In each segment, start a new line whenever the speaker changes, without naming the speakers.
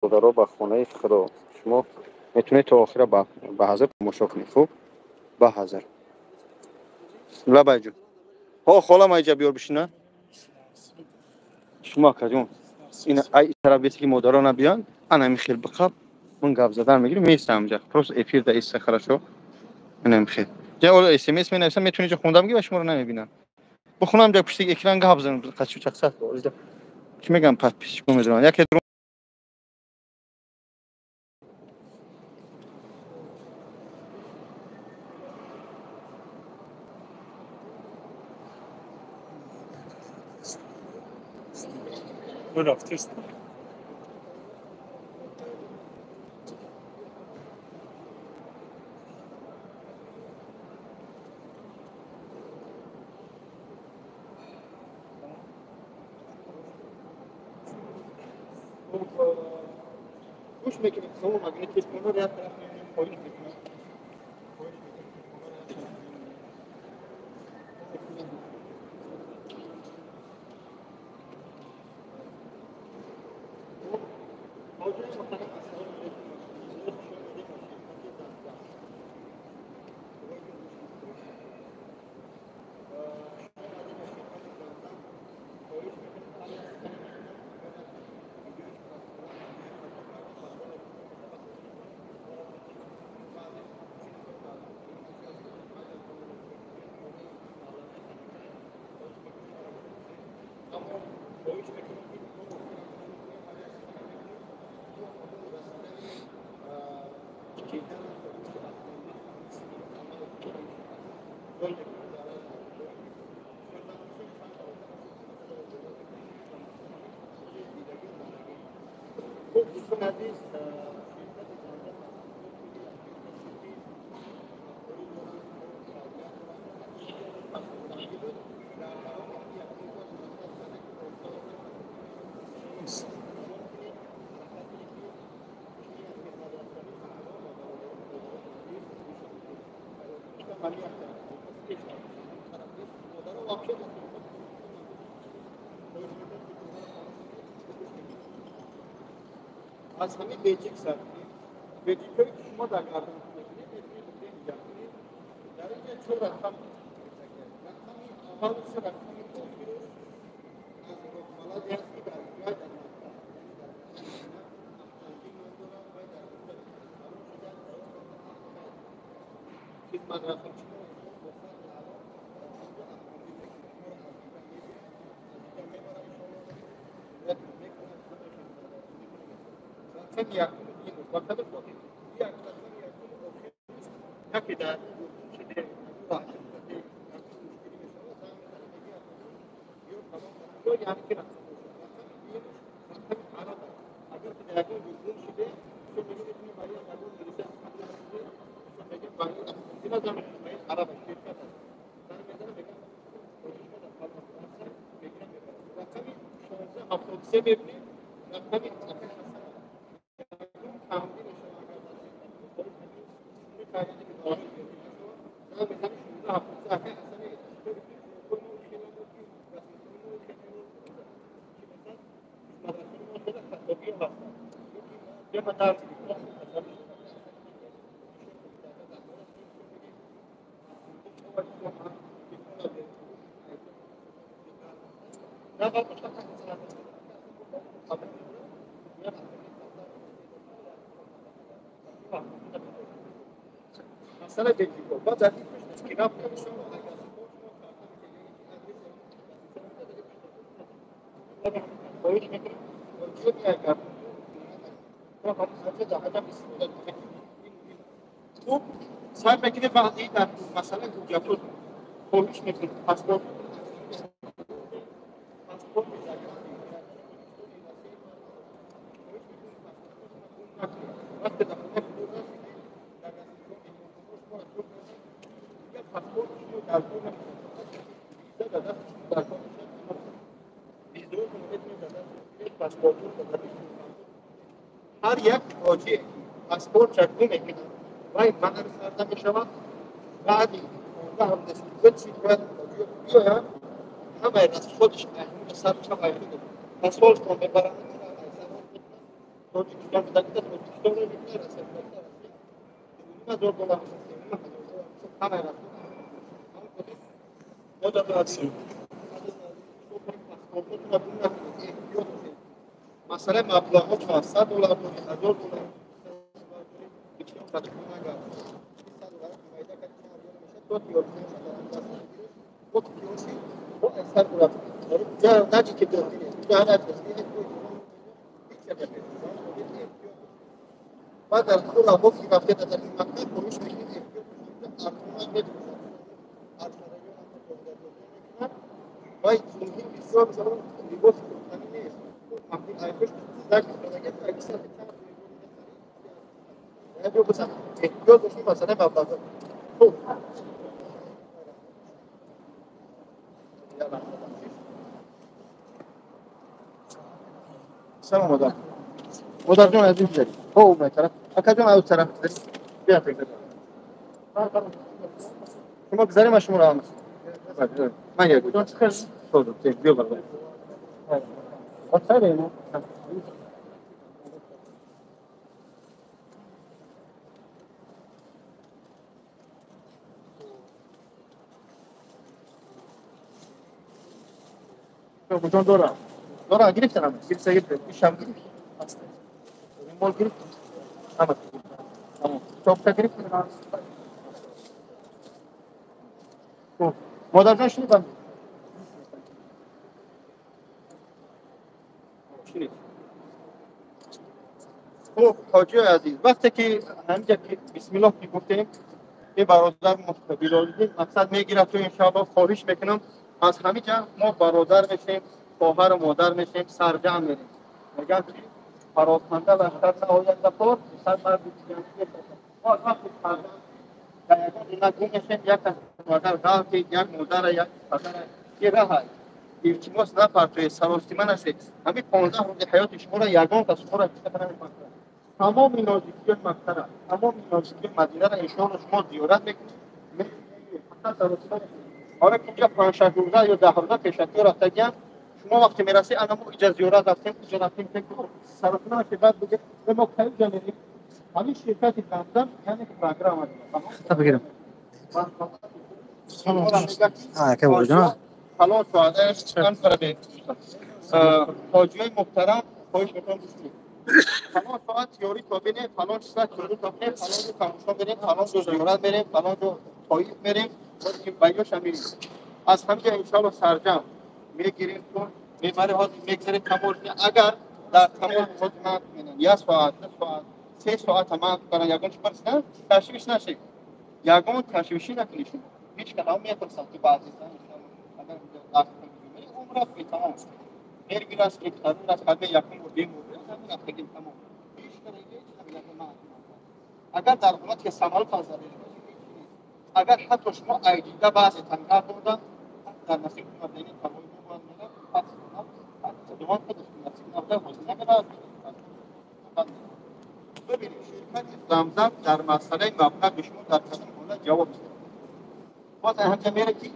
Бародаро, ба хонаи Худо шумо метавонед то охира ба ҳазр тамошо кунед. Хуб, ба ҳазр лабайҷон. Ҳо, холам, айҷа биёр бишина. Шумо акаҷон, ин ай тараф беси ки модарона биён, ана ҳамин хел биқаб, ман гап задан мегирам, меистам инҷа. Просто эфир да иста, хорошо. Ана ҳамин хел. Ҷа ола СМС менависам, метавонӣ ҷа хонда бигӣ ва шуморо намебинам. Бихонам ҷа пушти экран гап занам, қачу чақсад. Чӣ мегам, подписчико медорам. Яке
рафтест.
Гӯш мекунем, салом, агар телефонро як тараф мемонем, хоҳиш мекунам. Хоҳиш мекунам, телефонро як тараф мемонем. Хуб, дӯстон азиз, аз ҳамин беҷик сар кунем. Беҷикҳое ки шумо дар гардан мекунед, метавонед бикунед, нигоҳ кунед. Дар инҷа чор рақам, рақами аввал, се рақами охираш аз роҳбаладе аст, ки дар ҷой дар мактаб, яъне дар автомобил ном дорад ва дар хизматрасонӣ рақами якум ин ба қадр хотир як рақами якум охир яке дар шуде мушкилӣ мешавад, занг мезанад, мегӯяд, ё фалон ё яъне ки рақам бошад. Рақами дуюмаш рақами араб аст. Агар ки дар ягон ҷо гум шуде, мисол мегӯ, метавонӣ ба ягон милиса шуде, мисол мегӯям, ба ин автомобила занг мезанад, ба ин араб аст, ширкат аст, занг мезанад, мегӯям, мегирам, мебарам. Рақами 1673 мебинем, рақами акай Ҳасан аст. Камбӣ мешавад, агар дар ширкат занг мезанӣ 1673, акай Ҳасани, хизматрасони мо хеле хатогиҳо ҳастанд. Масъала беҷико баъд дар ин пушт кнопка мешавад, агар хоҳиш мекунем, агар хуб сар мекунем, баъди дар масъала ҳуҷҷатот хоҳиш мекунем, паспорт, паспорт, вақте дар хонаи худо расидед, дар дигар паспорти шумо дар кор намешавад, виза дар дасти шумо дар кор мешавад. Визаотонро метавонед дар даст гиред, паспортро дар дасти шумо. Ҳар як ҳоҷие ки паспортша гум мекунад, вай манъ карда мешавад. Баъди 15 ҳамда чиз бояд биёяд, ҳамаи расходиш сар шавай, паспортро мебаранд. Тоҷикистон буда, Тоҷикистон рӯй мекунад, Россия буда, Россия. $2,500 мешавад, $3,500 мешавад, ҳамаи рафт. Паспортотонро гум накунед, эҳтиёт бошед. Масъалаи маблағҳо чанд $100 доред, $1000 доред, бисёр хато нагардед. $100 майда кард, чанд риёл мешавад, то тиёркунӣ шавад, дар даст нагиред, то тиёр шид, то аз сар рафт. Наҷи ки додинед, баъд дар хӯраҳо ки рафтед дар ин мактаб хоҳиш мекунед эҳтиёт бошед, архона мефурӯшад, вай муҳим бисёр либоси фурӯхтанӣ нест. Эҳтиёт бошед, масъалаи маблағ. Хуб, салом модар. Модарҷон аз ин гузаред. Хоб, тараф. Акаҷон, аз тараф гузаред. Бия, шумо гузарем, ман шуморо ҳам ман як биё бародар. Ҷон дорам. Дорам, гирифтам. Гирифта, гирифта. Ишам гирифт. Мол гирифт. Ҳама. Тамом. Топта гирифт. Хуб. Модарҷон, шунидам. Хуб, ҳоҷиёи азиз, вақте ки ҳаминҷа ки бисмиллоҳ ки гуфтем, ин бародар Билолиддин мақсад мегирад, то иншоаллоҳ хоҳиш мекунам, аз ҳаминҷа мо бародар мешем, хоҳару модар мешем, сарҷамъ мерем. Мегӯянд ки пароканда лашкар наояд ба кор, сад марди ҷангӣ. Мо аз вақти сарҷамъ дар ягон гуна гум мешем, як кас агар ғалтид, як модара, як падара, ки раҳай. Илтимос, напартоед, саростима нашед. Ҳамин 15 рӯзи ҳаёти шуморо ягон кас шуморо ҳисоб намепартояд. Тамоми нозикиёи Маккара, тамоми нозикиёи Мадинаро иншоалло шумо зиёрат мекунед, фақат саросима нашед. Ҳоло ки инҷа 5-6 рӯза ё 10 рӯза пешакиё рафтагиям, шумо вақте мерасед, ана мо иҷа зиёрат рафтем, иҷа рафтем, саросима нашед. Баъд бигӯед, мо кай иҷа мерем? Ҳамин ширкати Замзам, яъне ки программа
бигирам.
Фалон соат ҳоҷиёи муҳтарам, хоҳиш мекунам, гӯш кунед. Фалон соат тиёрӣ то бинем, фалон чиза тиёрӣ то бинем, фалон ҷо тамошо мерем, фалон ҷо зиёрат мерем, фалон ҷо Тоиф мерем, ба ёшам мерем. Аз ҳаминҷа иншоалло сарҷамъ мегирем, тун мебарем, ҳозир мегзарем тамош. Агар дар тамош ҳозир ман як соат, 2 соат, 3 соата ман барам ягон чӣ барсидан, ташвиш нашед. Ягон ташвишӣ накунед шумо. Ҳеҷ кадом мепурсам, ки баъзе агар умра тамом мергирас, ки тарун аст, қадме якум бор бемор рафтагим, тамом. Ҳеҷ агар дар ҳолате ки самолёт аз агар ҳатто шумо айдида баъзе тангар додан дар насиб мадани ҳавои мо бояд худованд худаш насиб набуда, ҳозир намерад. Бибинед, ширкати Замзам дар масъалаи маблағи шумо дар кадом ҳолат ҷавоб медиҳад. Боз ҳамҷа мере ки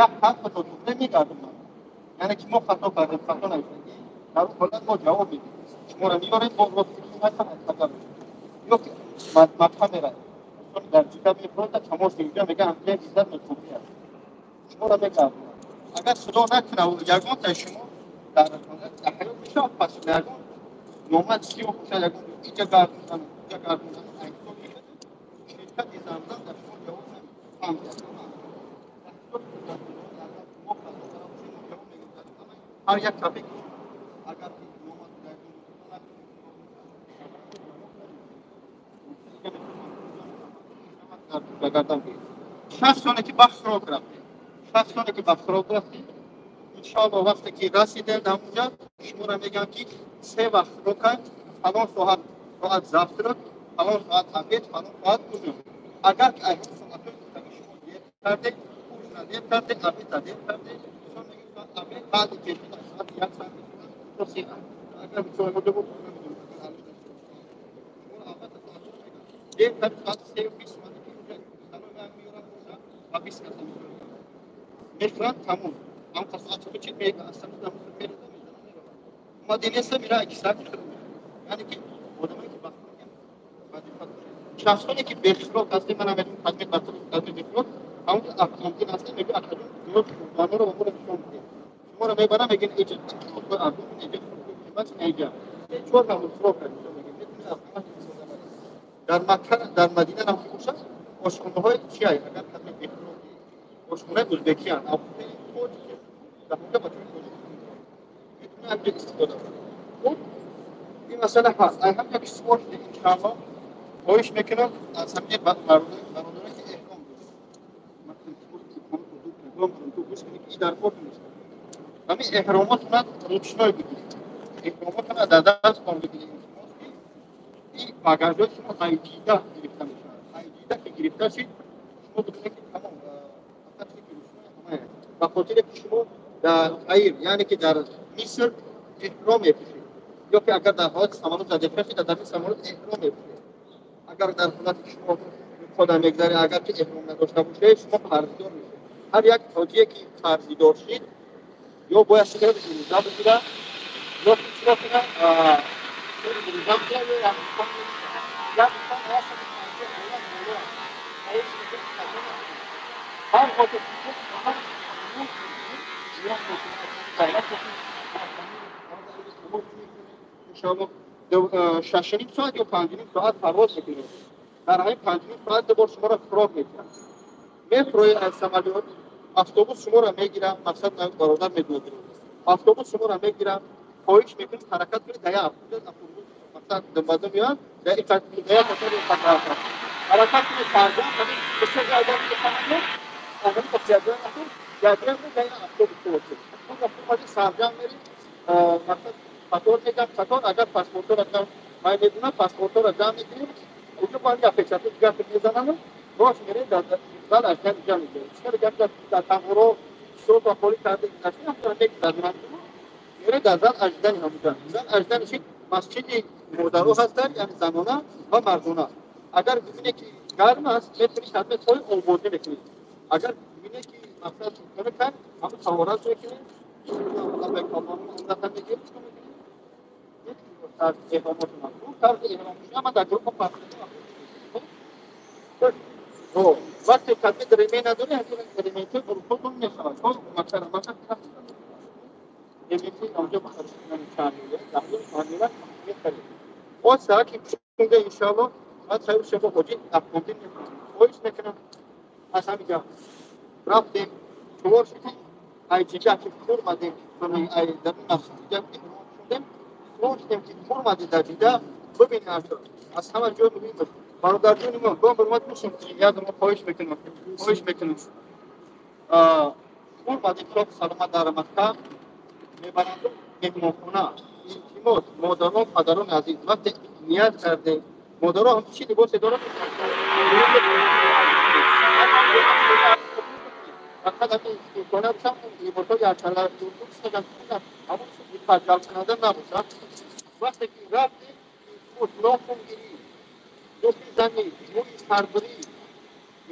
як ҳарфато туғре мегардонад, яъне ки мо хато кардем, хато навиштем, дар он ҳолат мо ҷавоб медиҳем, шуморо меорем, боз рост ё ки Макка меравед, дар Ҷидда мефурода, тамос инҷа мега, ҳамҷа виза нотуғри аст, шуморо мегардонад. Агар худо накунад, ягонта шумо дар ҳаёт мешавад, пас ягон нома сиёҳ бошад, ягон иҷа гардондан, иҷа гардондан, ширкати Замзам дар шумо ҷавоб намедиҳад. Ҳар як капек агар 60 соне ки ба хӯрок рафтем, 60 соне ки ба хӯрок рафтем, иншоалло вақте ки расидем ҳамунҷа, шуморо мегӯям ки се вақт хӯрока, фалон соат соат завтрак, фалон соат обед, фалон соат ужин. Агар ки ай соатҳои гуфтаги шумо дер кардед, ужина дер кардед, обеда дер кардед, мисол мегӯем, соат обед баъди пешин аз соати 1 сар мешавад то 3. Агар мисол мо дубор шуморо албатта соатҳоро мегӯям, дер кард, соати 3:20 омаде ки уже меорам ва 20 каса мехӯранд, тамом. Ҳам соат чӣ мега, мереза, мезана, меравад. Омади неста, мера 2 соат, яъне ки Одамое ки вазифа шахсоне ки бехирок ҳастем, ман мегӯям хадми хадми бехирок, ҳамон автомобил ҳастем, мегӯ акаҷон хӯрданҳоро ба моро нишон бидед. Шуморо мебарам, мегӯян эҷа арзон, эҷа қимат, эҷа се чор намуд хӯрок мегӯян, метавонед аз ҳама истифода баред. Дар Макка, дар Мадина ҳам ки бошад, ошхонаҳои чи ай, агар кадме бехироки ошхонаи узбекиян, тоҷики дар онҷа бачаҳои тоҷик метавонед аз ҷо истифода баред. Хуб, ин масъала ҳаст. Ай ҳам як суол шуда, иншаалло хоҳиш мекунам аз ҳамаи бародарое ки эҳром доранд, дар кор нест, ҳамин эҳромотона ручной бигиред, эҳромотона дар дастон бигиред. Илтимос, ки ин багажҳои шумо ай Ҷида гирифта мешавад. Ай Ҷида ки гирифта шид, шумо бидонед, ки тамом, фақат ки ручной ҳамая, ба хотире ки шумо дар Каир, яъне ки дар Миср эҳром мепӯшед, ё ки агар дар ҳолати самолёт задефта шид, дар самолёт эҳром мепӯшед. Агар дар ҳолате ки шумо хода мегзаре, агар ки эҳром надошта бошед, шумо қарздор мешед. Ҳар як ҳоҷие ки қарздор шид, ё бояд се рӯза бигирад, ё ки чиро кунад, се рӯза бигирад, ё як 150 доллар боло. Ҳар хотир иншоалло 6:30 соат ё 5:30 соат парвоз мекунед. Дар ҳамин 5:30 соат ду бор шуморо хӯрок мекунад. Мефуроед аз самолёт, автобус шуморо мегирад. Мақсад, бародар медонад, автобус шуморо мегирад. Хоҳиш мекунед, ҳаракат кунед дар як автобус, мақсад думбадум меояд, дар як ҳаракат кунед сарҷам. Ягон автобус сарҷам меред, мақсад қатор мегам, қатор. Агар паспортҳоро ман медонам, паспортҳоро ҷамъ мекунем, уҷо бояд як печати дигар мезанану рост меред, дар зал аждан ҷамъ мекунем. Чикар гап дар танғоро суро холӣ карда гузаштем, мегузаронанд, меред дар зал аждани ҳамуҷа. Зал аждани шид, масҷиди модаро ҳастанд, яъне занона ва мардона. Агар бибине ки гарм аст, метавонед ҳатман сои обозӣ мекунед. Агар бибине ки мақсад кард, ҳамун таҳорат мекунед, мегиред, чикор мекунед, тарзи эҳромотон, тарзи эҳром ман дар группа вақте кадме ремень надорӣ, ремень рукотон мешавад. Ремень онҷо чанд мехаред. Боз ки пушунда, иншоалло, баъд хайру шабо ҳоҷи автомобил мекунам. Хоҳиш мекунам, аз ҳамиҷа рафтем, чувор шудем, ай Ҷида ки фурмадем, ай дар масҷид эҳром шудем, шудем ки фурмадем дар Ҷида. Бибинед, аз ҳама ҷой муҳим аст, бародарҷони мо, бо ҳурмат бошем, як мо хоҳиш мекунам, хоҳиш мекунам, фурмадем шох саломат дар Макка, мебаранд меҳмонхона. Илтимос, модарон, падарони азиз, вақте ният кардем, модарон ҳам чӣ либосе доранд, фақат ҳамин имконият бошам, либосҳои ҳамон ҷалбкунанда набошад. Вақте ки рафтем, илтимос, нохунгирӣ, духизанӣ, мӯи сарбирӣ,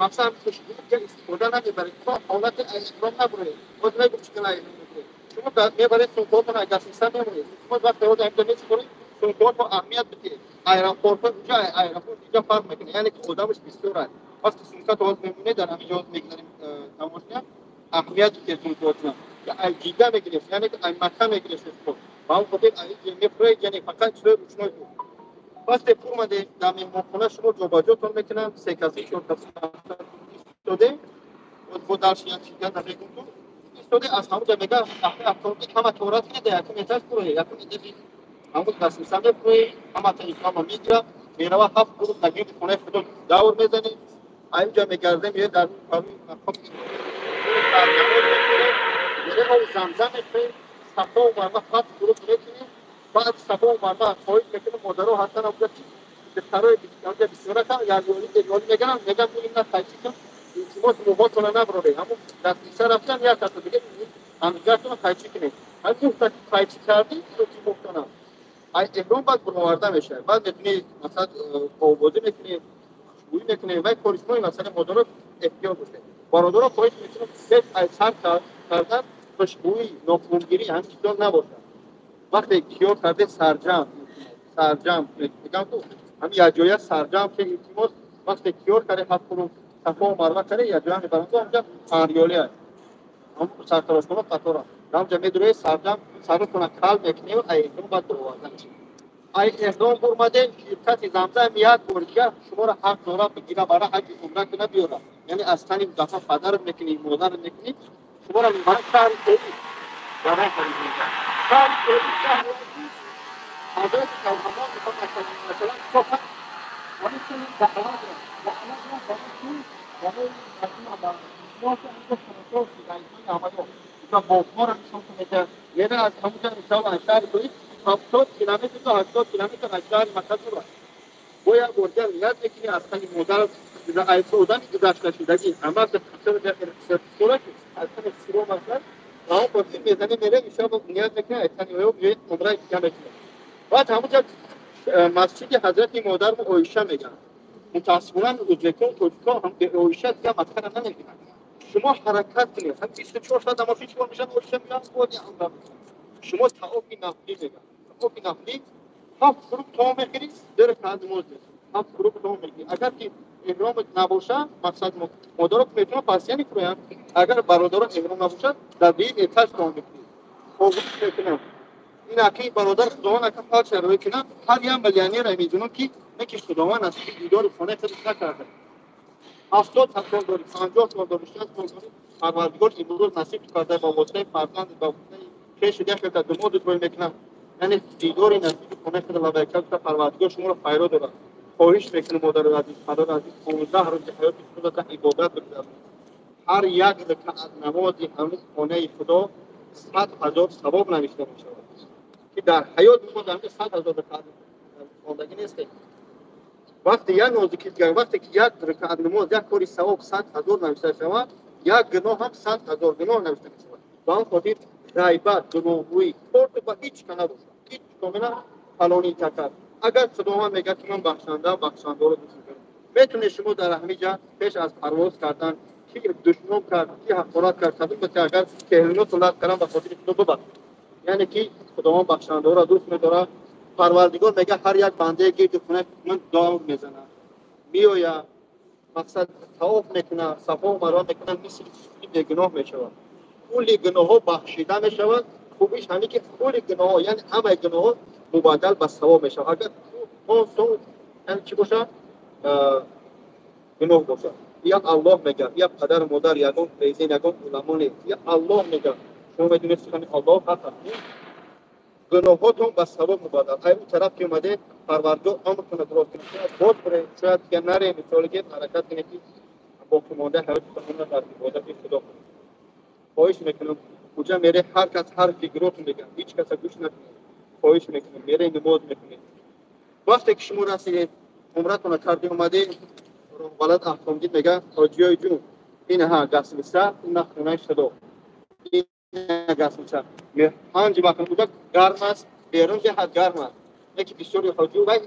масалан хушбӯй истифода намебаред то ҳолати эҳром набуред. Боз мегӯм, чӣ гуна эҳром мебуред. Шумо мебаред сумкаҳотон, гасиса мемонед. Илтимос, вақте ҳозир инҷо месупоред, сумкаҳото аҳамият бидиҳед. Аэропортҳо инҷа, аэропорт инҷа фарқ мекунад, яъне ки одамаш бисёр аст. Вақте сумкато ҳозир мемонед, дар ҳамин ҷо мегузарем тамошня, аҳамият бидиҳед сумкаҳотона. Ай Ҷида мегиред, яъне ки ай Макка мегиред, ба он хотир ай мефуред, яъне фақат чизои ручной. Вақте фурмадед дар меҳмонхона, шумо ҷобаҷотон мекунанд, се каси, чор каси истоде, бо дарши як чизга мегум, ту истоде, аз ҳамуҷа мега автомобил ҳама торат кунед, якум этаж фурӯе, якум этажи ҳамун дастниса мефурӯе, ҳама таифама мегирад, мерава, ҳафт гурӯҳ дар гирди хонаи худо давр мезанем, аинҷа мегардем, ё дар мақоми мерем, замзам мекунем, Сафо Марва ҳафт гурӯҳ мекунем. Баъд Сафо Марва хоҳиш мекунем, модаро ҳастан, онҷа духтарои онҷа бисёракан, як ёли ёли мегарам, мегам ина қайчи кун. Илтимос, мӯҳотона наброред. Ҳамун дастниса рафтан, як касо дига ҳамдигартона қайчи кунед. Ҳамин муҳта қайчи кардӣ, муҳтона ай эҳром баъд буроварда мешавад. Баъд метунӣ, масалан, обозӣ мекунӣ, хушбӯӣ мекунӣ. Вай коришмои, масалан, модаро эҳтиёт бошед. Бародаро, хоҳиш мекунам, пеш ай сар кардан хушбӯӣ, нохунгирӣ, ҳамин чизо набошад. Вақте киёр карде, сарҷам Сарҷам мегам ку ҳам як ҷоя сарҷам ки илтимос вақте киёр каре ҳафт қуруб Сафо Марва каре як ҷоя мебаранд, ҳамҷа панриёли аст. Ҳам сартарошхона қатора. Ҳамҷа медуре сарҷам сарутона кал мекунӣ ай эҳром баъд овардан. Ай эҳром бурмаде ширкати Замзам як бор дигар шуморо ҳақ дора бигира бара ҳаҷи умра куна биёра. Яъне аз тани дафа падарат мекунӣ, модарат мекунӣ, шуморо мебарад шаҳри Тоиф. Шаҳри Тоиф шаҳре ҳазрати Пайғамбар Муҳаммад саллаллоҳу алайҳи васаллам сохт. Ҳамин даъват барои чӣ? Барои мардум ба ислом ҳамин шудаи амало. Ва боғҳоро нишон медиҳад. Яъне аз ҳамон мисол аз шаҳри Тоиф 70 километр то 80 километр аз шаҳри Макка дур аст. Бо як бор дигар ният мекунӣ аз тани модар аз одами гузашташудагӣ ҳамааш аз тани сиром аст. Ва он хотир мезанӣ мере иншоалло ният мекунӣ аз тани ӯ биёед умра дигар мекунӣ. Баъд ҳамонҷа масҷиди ҳазрати модару Оиша мегӯянд. Мутаассифона ӯзбекон тоҷикон ҳам ба Оиша дигар Маккара намебинанд. Шумо ҳаракат кунед. Ҳам 24 соат намози чӣ кор мешавад? Оиша меояд боз умра мекунад. Шумо таофи нафлӣ мегӯянд. Таофи нафлӣ ҳафт қуруб таом мехӯрӣ, ду ракъат намоз мехонӣ. Ҳафт қуруб таом мехӯрӣ. Агар ки эҳром набошад, мақсад модаро метавонанд пасияни кунанд. Агар бародаро эҳром набошад, дар дуюм этаж таом мехӯрӣ. Қобул мекунам. Ин аки бародар Худованд ака ҳал шароит кунад, ҳар як миллионере медонам ки не ки Худованд аз дидори хонаи худаш накарда. 70 сол дорӣ, 50 сол дорӣ, 60 сол дорӣ, Парвардигор имрӯз насиб карда ба воситаи фарзанд, ба воситаи хешу як хел думод рӯй мекунад. Яъне дидори насиби хонаи худ лабайка гуфта Парвардигор шуморо хайро дорад. Хоҳиш мекунам модари азиз, падари азиз, 15 рӯзи ҳаёти худатон ибодат бигузаронед. Ҳар як ракъат намози ҳамин хонаи Худо 100 ҳазор савоб навишта мешавад. Ки дар ҳаёт мо дар 100 ҳазор ракъат хондагӣ нестем. Вақте як нозики дигар, вақте ки як ракъат намоз, як кори савоб 100 ҳазор навишта шавад, як гуноҳ ҳам 100 ҳазор гуноҳ навишта мешавад. Ба он хотир ғайбат, дурӯғгӯӣ, кор ба ҳеҷ ка набошад. Ҳеҷ комила фалонӣ такар. Агар Худованд мегӯяд ки ман бахшанда, бахшандаро дӯст медорам. Метавонед шумо дар ҳамин ҷа пеш аз парвоз кардан ки душмон кард, ки ҳақорат кард, кадом ки агар кеҳлино тулат кардан ба хотири Худо бибахшед. Яъне ки Худованд бахшандаро дӯст медорад. Парвардигор мегӯяд ҳар як бандае гирди хонаи ман дуо мезанад, меояд, мақсад таоф мекунад, Сафо Марва мекунад, мисли бегуноҳ мешавад. Кулли гуноҳҳо бахшида мешавад. Хубиш ҳамин ки кулли гуноҳҳо, яъне ҳамаи гуноҳҳо мубаддал ба савоб мешавад. Агар то яъне чӣ бошад? Гуноҳ бошад. Я Аллоҳ мегӯяд, я падару модар, ягон президент, ягон уламо нест. Я Аллоҳ мегӯяд. Шумо медонед сухани Аллоҳ ҳақ аст. Гуноҳҳотон ба савоб мубаддал. Ай ӯ тараф ки омаде, Парвардигор амр кунад, рост кунад. Шояд боз буред, шояд дигар наре, мисоле ки ҳаракат кунед ки боқимондаи ҳаёти худро дар ибодати Худо кунед. Хоҳиш мекунам, куҷа мере ҳар кас ҳар фикротон мегӯяд, ҳеҷ каса гӯш накунед. Хоҳиш мекунам, мере намоз мекунед. Вақте ки шумо расидед, умратонро карди омадед, роҳбалад аҳкомдид мегӯяд, ҳоҷиёи ҷун, ин ҳа гасниса, ин хонаи Худо. Ин гасниса. Панҷ вақт уҷа гарм аст, берун беҳад гарм аст. Яке бисёри ҳоҷиё вай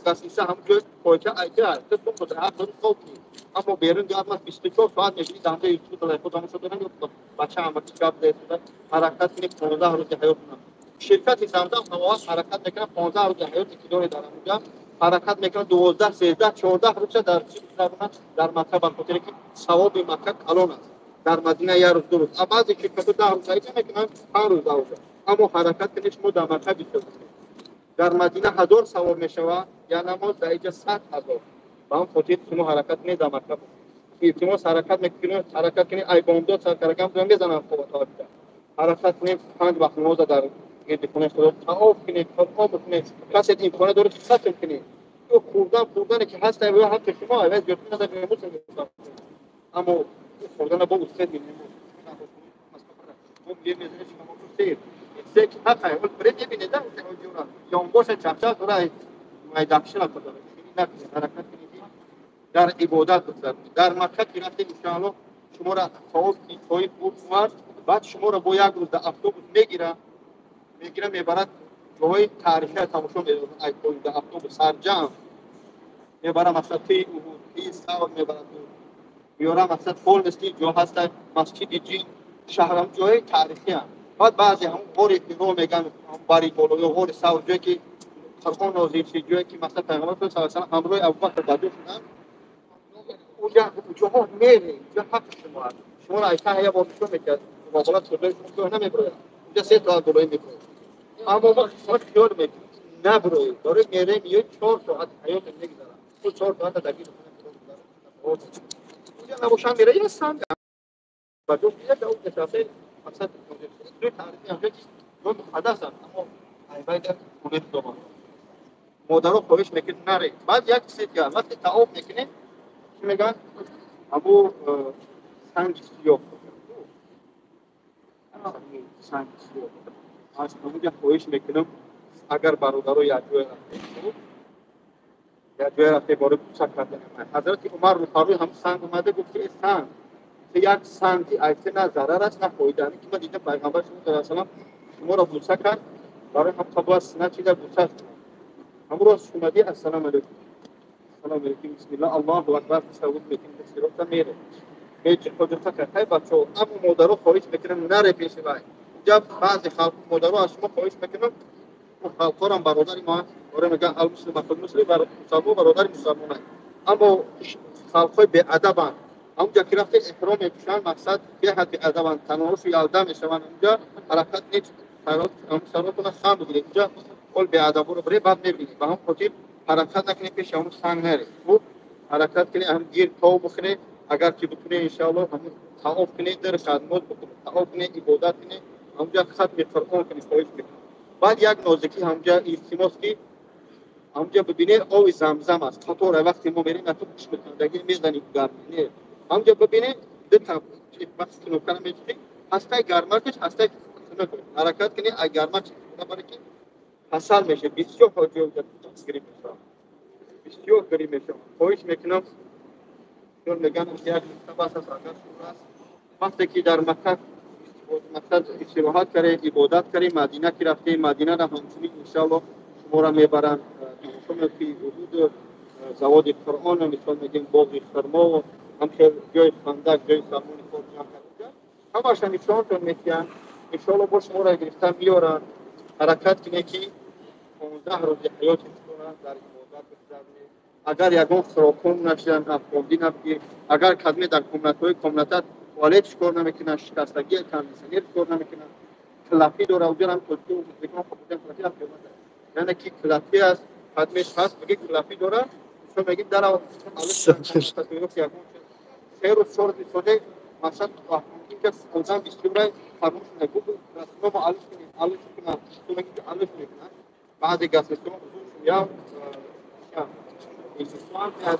гасниса ҳам ҷой пойча айта аст, ту худ ҳақ дорӣ хоб кунӣ. Аммо берун гарм аст, 24 соат мебинӣ дамда Юсуф талай худ ҳамон шуда ё бача ҳамаки гап зада ҳаракат кунӣ 15 рӯзи ҳаёт кунад. Ширкати Замзам ҳамавақт ҳаракат мекунад 15 рӯзи ҳаёти ки доред дар ҳамонҷа ҳаракат мекунад 12, 13, 14 рӯза дар чӣ гузаронад дар Макка, ба хотире ки савоби Макка калон аст. Дар Мадина як рӯз, ду рӯз. А баъзе ширкатҳо 10 рӯз ҳаҷа мекунанд, 5 рӯз 10 рӯза. Аммо ҳаракат кунед шумо дар Макка бисёр кунед. Дар Мадина 1000 савоб мешавад, як намоз дар инҷа 100 ҳазор. Ба он хотир шумо ҳаракат кунед дар Макка бошед. Илтимос ҳаракат мекунед, ҳаракат кунед, ай бомдод сар каракам мезананд хоб та. Ҳаракат кунед, 5 вақт намоза дар гирди хонаи Худо таоф кунед, Қуръон бихонед. Касе имкона дорад ки хатм кунед. Ӯ хӯрдан, хӯрдане ки ҳаст, ай ҳаққи шумо, ай зиёд надорад, мусулмон. Аммо хӯрдана бо устед мебинем. Мо мезанем шумо сер. Се ки ҳақ ай, ҳол биред мебинед, да, ҳоҷиёра. Ёнбоша чақчақ дора, ай майдакшила кудора. Накунед, ҳаракат кунед дар ибодат бигзаронед. Дар Макка ки рафтед, иншоаллоҳ шуморо савоб ки хоҳид бурд овард, баъд шуморо бо як рӯз дар автобус мегира, мебарад ҷойҳои таърихия тамошо медорад. Ай поин дар автобус сарҷамъ мебара, масалан тӯи Уҳуд, тӯи Савр мебарад, меёра, масалан полностью ҷо ҳаста, масҷиди Ҷин, шаҳрам ҷойҳои таърихиам. Баъд баъзе ҳамон ғори Ҳиро мегӯянд, бари боло ё ғори Савр, ҷое ки Қуръон нозил шид, ҷое ки масалан Пайғамбар саллаллоҳу алайҳи васаллам ҳамроҳи Абубакр ба ҷо шуданд, уҷоҳо мере, уҷо ҳаққи шумо аст. Шуморо айта ҳая бор нишон мекард, муқобилат худои шумо кӯҳ намебирояд. Уҷа 3 соат болои мебирояд. Аммо мо хиёл мекунем набироед. Барои мере миёд 4 соат ҳаёт мегузарад. Ӯ 4 соат дар гирди хона уҷа набошам мере, я санг ба ҷо меяд, ӯ нишаста мақсад ду таърифи ҳамҷо ки ҷой муқаддас аст, аммо айбайда хонаи Худованд. Модаро хоҳиш мекунед наре. Баъд як чизи дигар, вақте таоб мекунед, чӣ мегӯянд? Ҳаму санги сиёҳ. Санги сиёҳ. Аз ҳамуҷа хоҳиш мекунам, агар бародаро якҷоя рафтед, якҷоя рафтед барои бӯса кардани ман. Ҳазрати Умар рӯпарӯи ҳамун санг омада гуфт ки санг, ту як санги айте на зарар аст, на фоида. Ки ман дидам Пайғамбар саллаллоҳу алайҳи васаллам шуморо бӯса кард, барои ҳам бояд суннат чида бӯса кунам. Ҳамун рост омадӣ, ассалому алайкум. Ассалому алайкум, бисмиллаҳ, Аллоҳу акбар, тасаввур мекунем, сирота мере. Меҷиқоҷиқа кард. Ҳай бачаҳо, аммо модаро хоҳиш мекунам наре пеши вай. Инҷа баъзе халқ модаро аз шумо хоҳиш мекунам, халқҳорам бародари мо оре мегӯянд алмуслим ахул муслим, мусалмон бародари мусалмон аст. Аммо халқҳои беадабанд. Ҳамунҷа ки рафте эҳром мепӯшанд, мақсад беҳад беадабанд, танорушу ялда мешаванд. Ҳамунҷа ҳаракат нест, саротона хам бигиред. Инҷа ҳол беадаборо биред, баъд мебинед. Ба ҳамон хотир ҳаракат накунед, пеши ҳамун санг наред. Хуб ҳаракат кунед, ҳам гир тов бихӯред, агар ки бикунед иншоаллоҳ ҳамун таоф кунед, дар хадмот бикунед, таоф кунед, ибодат кунед, ҳамунҷа хатми Қуръон кунед, хоҳиш мекунед. Баъд як нозикӣ ҳамунҷа илтимос ки ҳамунҷа бибинед оби замзам аст. Қатора вақте мо мерем, ато гӯш мекунем, дагир мезанем гарм. Не. Ҳамунҷа бибинед, ду та вақти кнопкаро мечиқед, ҳастаи гармакаш, ҳастаи хунук. Ҳаракат кунед, ай гармак истифода баред ки касал мешавад. Бисёр ҳоҷиё грипп мешавад. Бисёр грипп мешавад. Хоҳиш мекунам, чун мегӯянд як нукта бас аст, агар шур аст. Вақте ки дар Макка мақсад истироҳат кардед, ибодат кардед, Мадина ки рафтед, Мадинаро ҳамчунин иншоаллоҳ шуморо мебаранд. Тамошо мекунед ки ҳудуд заводи Қуръон, мисол мегӯем боғи хурмо, ҳамхел ҷои хандак, ҷои Салмони Форс ҷамъ карда. Ҳамаша нишонтон медиҳанд. Иншоаллоҳ бо шуморо гирифта меоранд. Ҳаракат кунед ки 15 рӯзи ҳаёти худтонро дар ибодат бигзаронед. Агар ягон хӯрокҳо нашидан, афғонӣ набигир, агар кадме дар комнатҳои комната туалет кор намекунад, шикастагӣ, кондитсионер кор намекунад, клапи дора, уҷа ҳам тоҷикӣ узбекон хобидан клапи ҳам қимат аст. Яъне ки клапи аст, кадмеш ҳаст, мегӣ клапи дора, чун мегӣ дар се рӯз чор рӯз соде мақсад инҷа одам бисёра фармош нагӯ, расмомо алиш кунед, алиш кунад, ту мегӣ ки алиш мекунад. Баъзе газетҳо я инсон аз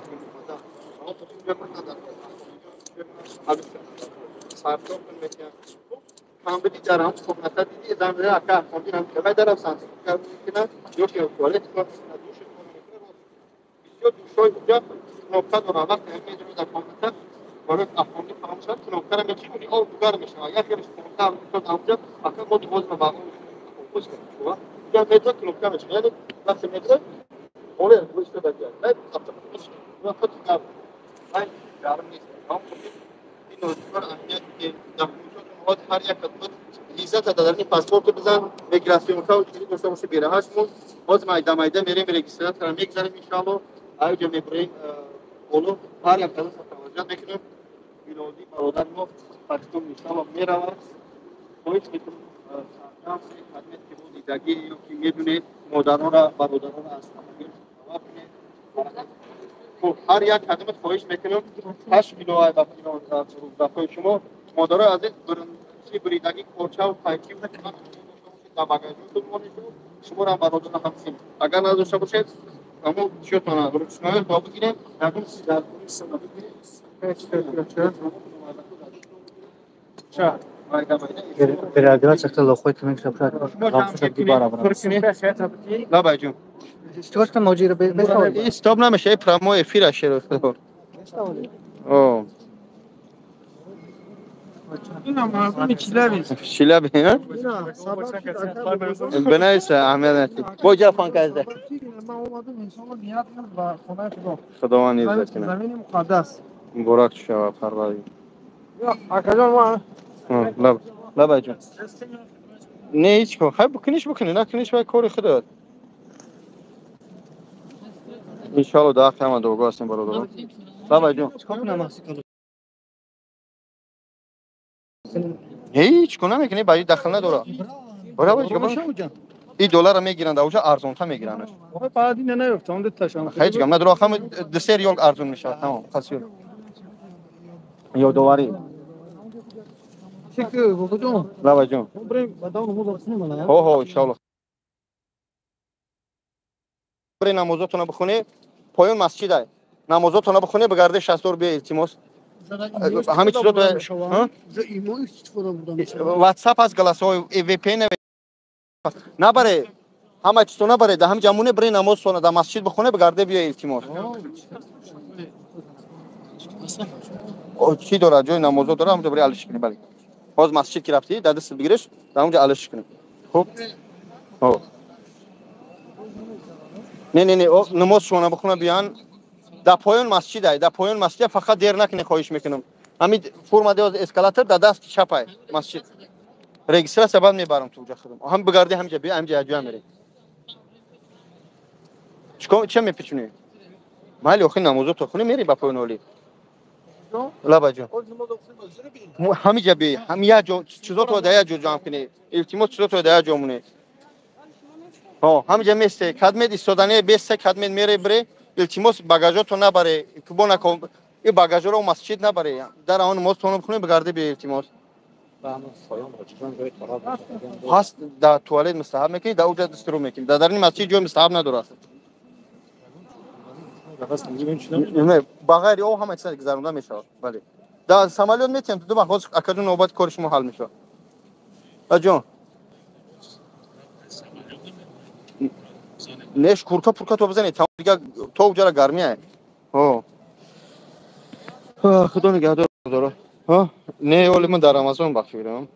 камбиди дар ҳам комната диди замира ака хондин ҳам кавай дарав сансик мекунад, ё ки туалет кор мекунад, душ кор мекунад. Бисёр душҳои уҷа кнопка дорад. Вақте ҳам медиҳад дар комната барои афғонӣ фаҳм шавад, кнопкаро мечи, уни об дугар мешавад. Як хелеш комната ҳамҷа ака мо дувозна ба оғоз кардем. Уҷа медиҳад кнопка мечи, яъне вақте медиҳад оре гӯшта даҷа. Вақт гарм. Ай гарм нест. Ҳам ин нозикор аҳамият ки дар ҳар як кадомат визата дар даруни паспорт бизан, миграсионка чизи дошта боши бераҳашмон. Ҳозир майда майда мерем регистратсияро мегзарем иншоаллоҳ. Аёҷа мебурем боло, ҳар як кадом таваҷҷӯҳ мекунем. Билоди бародари мо паштун иншоаллоҳ меравад. Хоҳиш мекунем сарҷам кадмет ки мо дидагӣ ё ки медунед модаронро, бародаронро аз ҳамагӣ хабар кунед. Хуб, ҳар як кадомат хоҳиш мекунем 8 кило ба рӯздафҳои шумо модарои азиз чи буридагӣ корчаву пайчи дар багажотон монед, шуморо ҳам бародарон ҳамсин. Агар надошта бошед, ҳамон чиётона ручноё бо бигирем, ягон чиз дар
Переодеваться хотела, хоть
Лабай ҷон.
Сколько моджи
Стоп намеша, прямой эфир ашер. О. Чилаби, ҳа? Бинависа, аҳамият надиҳ. Бо ҷафан казда. Худованд иззат кунад.
Замини муқаддас.
Муборак шавад, парвардигор.
Акаҷон, ма
Лаб, лабай ҷон. Не, ҳеҷ кор. Хай бикуниш бикунӣ, накуниш вай кори худат. Иншалло дар ҳаққи ҳама дуогӯ ҳастем, бародарон. Лабай ҷон. Ҳеҷ кор намекунӣ, ба дахл надора. И доллара мегиранд, ауҷа арзонта мегиранд. Ҳеҷ гап надора, ҳама 2-3 риёл арзон мешавад, тамом, қасиёл. Ёдоварӣ. Лабай ҷон. Ҳо, ҳо, иншалло. Бре намозотона бихонӣ, поён масҷид ай. Намозотона бихонӣ, бигарде 60 дор биё, илтимос. Ҳамин чизо WhatsApp аст, голосовой, VPN набаре, ҳама чизо набаре, да ҳам ҷамоне бре намоз сона да масҷид бихоне, бигарде биё, илтимос. Чӣ дорад, ҷои намозо дорад, ҳамҷо бре алиш кунӣ, бале. Ҳоз масҷид ки рафтӣ, дар дастат бигириш, дар ҳамҷо алиш кунӣ. Хуб? Ҳо. Не, не, не, намоз шона бихона биён. Да поён масҷид ай, да поён масҷид, фақат дер накунӣ, хоҳиш мекунам. Ҳамин формади ҳоз эскалатор дар дасти чап ай масҷид. Регистрация баъд мебарам ту ҷа худам. Ҳам бигарди ҳамҷа биё, ҳамҷа ҷоя мерем. Чикор ча мепечунӣ? Майли, охи намозото хунӣ мери ба поён оли. Лаба ҷон. Ҳамиҷа би, ҳам як ҷо чизото дар як ҷо ҷамъ кунӣ. Илтимос, чизото дар як ҷо монӣ. Ҳо, ҳамиҷа месте, кадмед истодане, бесте, кадмед мере бре, илтимос, багажото набаре, кубо нако, и багажоро масҷид набаре. Дар он намоз тонам хунӣ бигарди би, илтимос. Ҳаст, дар туалет мустаҳаб мекунӣ, дар уҷа дастуру мекунӣ. Дар дарини масҷид ҷои мустаҳаб надорад. Не, ба ғайри об ҳама чиз гузаронда мешавад. Бале. Дар самолёт метиҳам ту ду вақт, ҳозир акаҷон навбати кори шумо ҳал мешавад. Аҷон. Неш курка пурка то бизанед, тамом дига то уҷара гармӣ ай. Ҳо. Худо нигаҳдор дора. Ҳо? Не, оли ман дар Рамазон бахшидам.